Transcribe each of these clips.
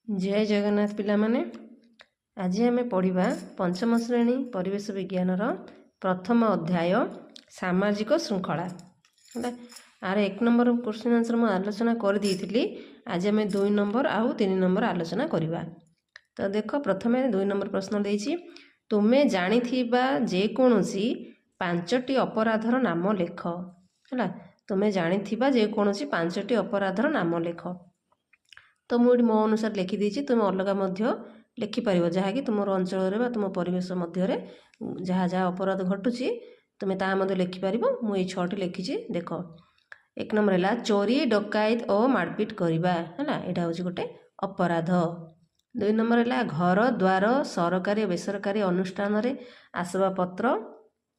ଜୟ ଜଗନ୍ନାଥ ପିଲାମାନେ। ଆଜି ଆମେ ପଢ଼ିବା ପଞ୍ଚମ ଶ୍ରେଣୀ ପରିବେଶ ବିଜ୍ଞାନର ପ୍ରଥମ ଅଧ୍ୟାୟ, ସାମାଜିକ ଶୃଙ୍ଖଳା। ହେଲା, ଆର 1 ନମ୍ବର କୋଶ୍ଚିନ୍ ଆନ୍ସର୍ ମୁଁ ଆଲୋଚନା କରିଦେଇଥିଲି। ଆଜି ଆମେ 2 ନମ୍ବର ଆଉ 3 ନମ୍ବର ଆଲୋଚନା କରିବା। ତ ଦେଖ, ପ୍ରଥମେ 2 ନମ୍ବର ପ୍ରଶ୍ନ ଦେଇଛି, ତୁମେ ଜାଣିଥିବା ଯେକୌଣସି ପାଞ୍ଚଟି ଅପରାଧର ନାମ ଲେଖ। ହେଲା, ତୁମେ ଜାଣିଥିବା ଯେକୌଣସି ପାଞ୍ଚଟି ଅପରାଧର ନାମ ଲେଖ। ତ ମୁଁ ଏଠି ମୋ ଅନୁସାରେ ଲେଖିଦେଇଛି, ତୁମେ ଅଲଗା ମଧ୍ୟ ଲେଖିପାରିବ। ଯାହାକି ତୁମର ଅଞ୍ଚଳରେ ବା ତୁମ ପରିବେଶ ମଧ୍ୟରେ ଯାହା ଯାହା ଅପରାଧ ଘଟୁଛି, ତୁମେ ତାହା ମଧ୍ୟ ଲେଖିପାରିବ। ମୁଁ ଏଇ ଛଅଟି ଲେଖିଛି, ଦେଖ। 1 ନମ୍ବର ହେଲା ଚୋରି, ଡକାୟତ ଓ ମାଡ଼ପିଟ କରିବା। ହେଲା, ଏଇଟା ହେଉଛି ଗୋଟେ ଅପରାଧ। 2 ନମ୍ବର ହେଲା ଘର ଦ୍ୱାର, ସରକାରୀ ଓ ବେସରକାରୀ ଅନୁଷ୍ଠାନରେ ଆସବାବପତ୍ର,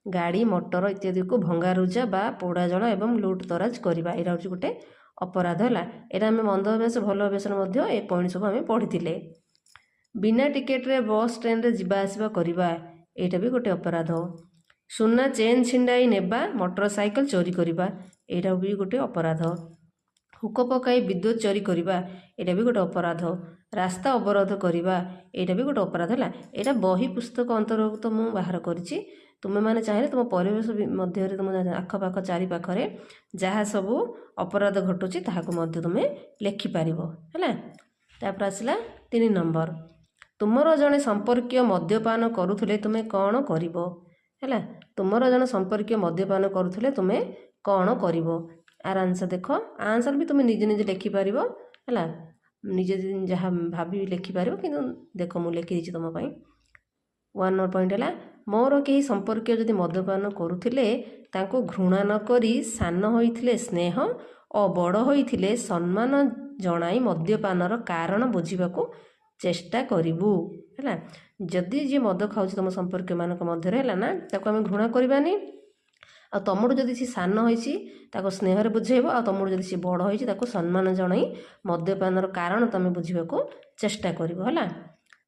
ଗାଡ଼ି ମଟର ଇତ୍ୟାଦିକୁ ଭଙ୍ଗାରୁଜା ବା ପୋଡ଼ାଜଳା ଏବଂ ଲୁଟ୍ ତରାଜ କରିବା। ଏଇଟା ହେଉଛି ଗୋଟେ ଅପରାଧ। ହେଲା, ଏଇଟା ଆମେ ମନ୍ଦ ଅଭ୍ୟାସ ଭଲ ଅଭ୍ୟାସରେ ମଧ୍ୟ ଏ ପଏଣ୍ଟ ସବୁ ଆମେ ପଢ଼ିଥିଲେ। ବିନା ଟିକେଟରେ ବସ୍, ଟ୍ରେନରେ ଯିବା ଆସିବା କରିବା, ଏଇଟା ବି ଗୋଟେ ଅପରାଧ। ସୁନା ଚେନ୍ ଛିଣ୍ଡାଇ ନେବା, ମୋଟର ସାଇକେଲ ଚୋରି କରିବା, ଏଇଟା ବି ଗୋଟେ ଅପରାଧ। ହୁକ ପକାଇ ବିଦ୍ୟୁତ ଚୋରି କରିବା, ଏଇଟା ବି ଗୋଟେ ଅପରାଧ। ରାସ୍ତା ଅବରୋଧ କରିବା, ଏଇଟା ବି ଗୋଟେ ଅପରାଧ। ହେଲା, ଏଇଟା ବହି ପୁସ୍ତକ ଅନ୍ତର୍ଭୁକ୍ତ ମୁଁ ବାହାର କରିଛି। ତୁମେମାନେ ଚାହିଁଲେ ତୁମ ପରିବେଶ ମଧ୍ୟରେ, ତୁମ ଆଖପାଖ ଚାରିପାଖରେ ଯାହା ସବୁ ଅପରାଧ ଘଟୁଛି, ତାହାକୁ ମଧ୍ୟ ତୁମେ ଲେଖିପାରିବ। ହେଲା, ତାପରେ ଆସିଲା 3 ନମ୍ବର। ତୁମର ଜଣେ ସମ୍ପର୍କୀୟ ମଦ୍ୟପାନ କରୁଥିଲେ ତୁମେ କ'ଣ କରିବ? ହେଲା, ତୁମର ଜଣେ ସମ୍ପର୍କୀୟ ମଦ୍ୟପାନ କରୁଥିଲେ ତୁମେ କ'ଣ କରିବ? ଆର ଆନ୍ସର୍ ଦେଖ। ଆନ୍ସର୍ ବି ତୁମେ ନିଜେ ନିଜେ ଲେଖିପାରିବ। ହେଲା, ନିଜେ ଯାହା ଭାବି ଲେଖିପାରିବ, କିନ୍ତୁ ଦେଖ, ମୁଁ ଲେଖିଦେଇଛି ତୁମ ପାଇଁ। 1 ନମ୍ବର ପଏଣ୍ଟ ହେଲା, ମୋର କେହି ସମ୍ପର୍କୀୟ ଯଦି ମଦ୍ୟପାନ କରୁଥିଲେ ତାଙ୍କୁ ଘୃଣା ନ କରି ସାନ ହୋଇଥିଲେ ସ୍ନେହ ଓ ବଡ଼ ହୋଇଥିଲେ ସମ୍ମାନ ଜଣାଇ ମଦ୍ୟପାନର କାରଣ ବୁଝିବାକୁ ଚେଷ୍ଟା କରିବୁ। ହେଲା, ଯଦି ଯିଏ ମଦ ଖାଉଛି ତୁମ ସମ୍ପର୍କୀୟମାନଙ୍କ ମଧ୍ୟରେ, ହେଲା ନା, ତାକୁ ଆମେ ଘୃଣା କରିବାନି। ଆଉ ତମଠୁ ଯଦି ସେ ସାନ ହେଇଛି, ତାକୁ ସ୍ନେହରେ ବୁଝେଇବ। ଆଉ ତମଠୁ ଯଦି ସେ ବଡ଼ ହେଇଛି, ତାକୁ ସମ୍ମାନ ଜଣାଇ ମଦ୍ୟପାନର କାରଣ ତମେ ବୁଝିବାକୁ ଚେଷ୍ଟା କରିବ। ହେଲା,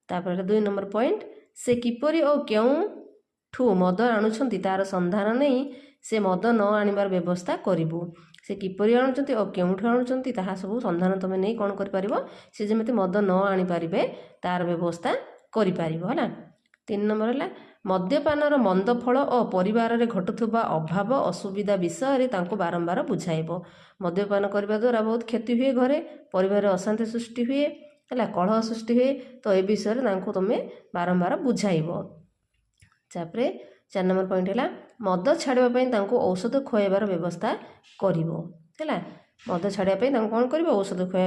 ତାପରେ 2 ନମ୍ବର ପଏଣ୍ଟ, ସେ କିପରି ଓ କେଉଁଠୁ ମଦ ଆଣୁଛନ୍ତି ତାର ସନ୍ଧାନ ନେଇ ସେ ମଦ ନ ଆଣିବାର ବ୍ୟବସ୍ଥା କରିବୁ। ସେ କିପରି ଆଣୁଛନ୍ତି ଓ କେଉଁଠୁ ଆଣୁଛନ୍ତି, ତାହା ସବୁ ସନ୍ଧାନ ତୁମେ ନେଇ କ'ଣ କରିପାରିବ? ସେ ଯେମିତି ମଦ ନ ଆଣିପାରିବେ, ତାର ବ୍ୟବସ୍ଥା କରିପାରିବ। ହେଲା, 3 ନମ୍ବର ହେଲା, ମଦ୍ୟପାନର ମନ୍ଦ ଫଳ ଓ ପରିବାରରେ ଘଟୁଥିବା ଅଭାବ ଅସୁବିଧା ବିଷୟରେ ତାଙ୍କୁ ବାରମ୍ବାର ବୁଝାଇବ। ମଦ୍ୟପାନ କରିବା ଦ୍ୱାରା ବହୁତ କ୍ଷତି ହୁଏ, ଘରେ ପରିବାରରେ ଅଶାନ୍ତି ସୃଷ୍ଟି ହୁଏ, ହେଲା, କଳହ ସୃଷ୍ଟି ହୁଏ। ତ ଏ ବିଷୟରେ ତାଙ୍କୁ ତୁମେ ବାରମ୍ବାର ବୁଝାଇବ। ତାପରେ 4 ନମ୍ବର ପଏଣ୍ଟ ହେଲା, ମଦ ଛାଡ଼ିବା ପାଇଁ ତାଙ୍କୁ ଔଷଧ ଖୁଆଇବାର ବ୍ୟବସ୍ଥା କରିବ। ହେଲା, ମଦ ଛାଡ଼ିବା ପାଇଁ ତାଙ୍କୁ କ'ଣ କରିବ? ଔଷଧ ଖୁଆଇବା।